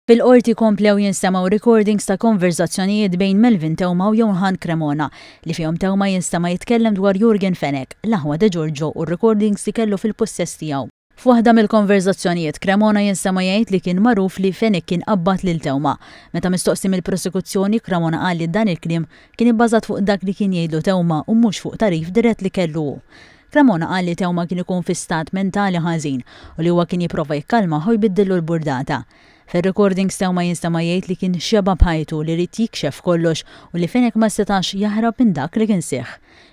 Fil-Qorti komplew jinstemgħu recordings ta' konverżazzjonijiet bejn Melvin Theuma u Johann Cremona li fihom Theuma jinstema' jitkellem dwar Yorgen Fenech, l-aħwa De Giorgio u r-recordings li kellu fil-pussess tiegħu. F'waħda mill-konverżazzjonijiet, Cremona jinstema' jgħid li kien magħruf li Fenech kien qabbad lil Theuma. Meta mistoqsi mill-prosekuzzjoni, Cremona qal li dan il-kliem kien ibbażat fuq dak li kien jgħidlu Theuma u mhux fuq tagħrif dirett li kellu hu. Cremona qal li Theuma kien ikun fi stat mentali ħażin u li huwa kien jipprova jikkalmah u jbiddillu l-burdata. Fir-recordings Theuma jinstema' jgħid li kien xeba' b'ħajtu, li ried jikxef kollox u li Fenech ma setax jaħrab minn dak li kien seħħ.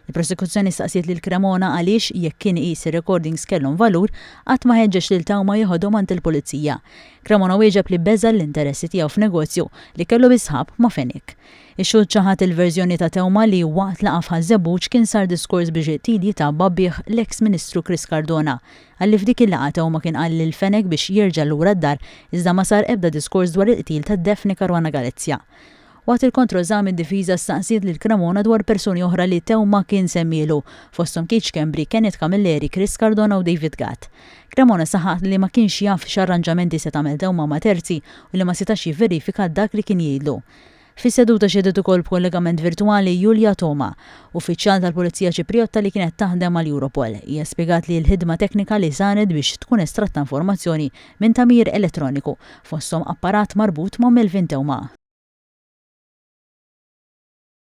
Il-prosekuzzjoni staqsiet lil Cremona għaliex, jekk kien iqis ir-recordings kellhom valur, qatt ma ħeġġeġ lil Theuma jeħodhom għand il-pulizija. Cremona wieġeb li beża' l-interessi tiegħu f'negozju li kellu bi sħab ma' Fenech. Ix-xhud ċaħad il-verżjoni ta' Theuma li waqt laqgħa f'Ħaż-Żebbuġ kien sar diskors biex il-qtil jitgħabba bih l-eks Ministru Chris Cardona. Qal li f'dik il-laqgħa Theuma kien qal lil Fenech biex jerġa' lura d-dar iżda ma sar ebda diskors dwar il-qtil ta' Daphne Caruana Galizia. Waqt il-kontroeżami d-difiża staqsiet lil Cremona dwar persuni oħra li Theuma kien semmielu, fosthom Keith Schembri, Kenneth Camilleri, Chris Cardona u David Gatt. Cremona saħaq li ma kienx jaf x'arranġamenti seta' għamel Theuma ma' terzi u li ma setax jivverifika dak li kien jgħidlu. Fis-seduta xehdet ukoll b'kollegament virtwali Julia Toma, uffiċjal tal-Pulizija Ċipriotta li kienet taħdem mal-Europol. Hija spjegat li l-ħidma teknika li saret biex tkun estratta informazzjoni minn tagħmir elettroniku, fosthom apparat marbut ma' Melvin Theuma.